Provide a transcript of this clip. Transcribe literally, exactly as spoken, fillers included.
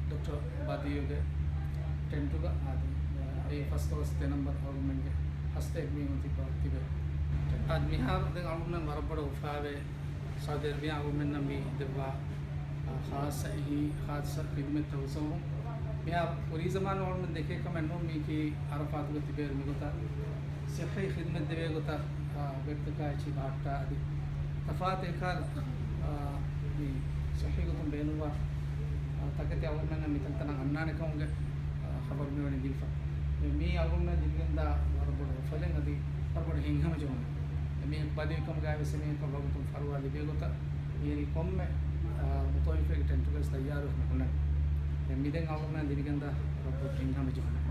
ޑޮކްޓަރ ބަދީއުގެ ޓެންޓުގަ އާދެ، އެ ފަސްދޮޅަސް ދެ ނަމްބަރު އަޅުގަނޑުމެންގެ ހަސަތޭކަ މީހުން ތިއްބަ ތިބެ. އާދެ، މިހާރު ދެން އަޅުގަނޑުމެން ވަރަށް ބޮޑަށް އުފާވޭ ސައުދީ އަރަބިޔާ އަޅުގަނޑުމެންނަށް މި ދެއްވާ، އާ، ޚާއްޞަ އެހީ، ޚާއްޞަ ޚިދުމަތްތައް ހުސަވަމުން. މިހާރު ކުރީ ޒަމާނު އަޅުގަނޑުމެން ދެކޭ ކަމެއް ނޫން، މީކީ އަރަފާތުގަ ތިބޭރު މިގޮތަށް ޞިއްޙީ ޚިދުމަތް ދެވޭ ގޮތަށް، އާ، ވެބްތަކާ އެއްޗެއް ބަހައްޓާ އަދި ތަފާތު އެކާ، އާ، މި ޞިއްޙީ ގޮތުން ބޭނުންވާ، އާ، ތަކެތި އަޅުގަނޑުމެންނަށް މިތަންތަނަށް އަންނާނެ ކަމުގެ، އާ، ޚަބަރު މިވަނީ ދީފަ. މި އަޅުގަނޑުމެން ދިރިގެންދާ ވަރަށް ބޮޑު އުފަލެއް އަދި ވަރަށް ބޮޑު ހިތްހަމަޖެހުމެއް. މީހަކު ބަދިވި ކަމުގައި ވެސް މީހަކަށް ވަގުތުން ފަރުވާ ލިބޭ ގޮތަށް މިހިރީ ކޮންމެ، އާ، މުތަވައްލިފެއްގެ ޓެންޓުގައި ތައްޔާރުވެފަ ހުންނަނީ. މި ދެން އަޅުގަނޑުމެން ދިރިގެންދާ ވަރަށް ބޮޑު ހިތްހަމަޖެހުމެއް.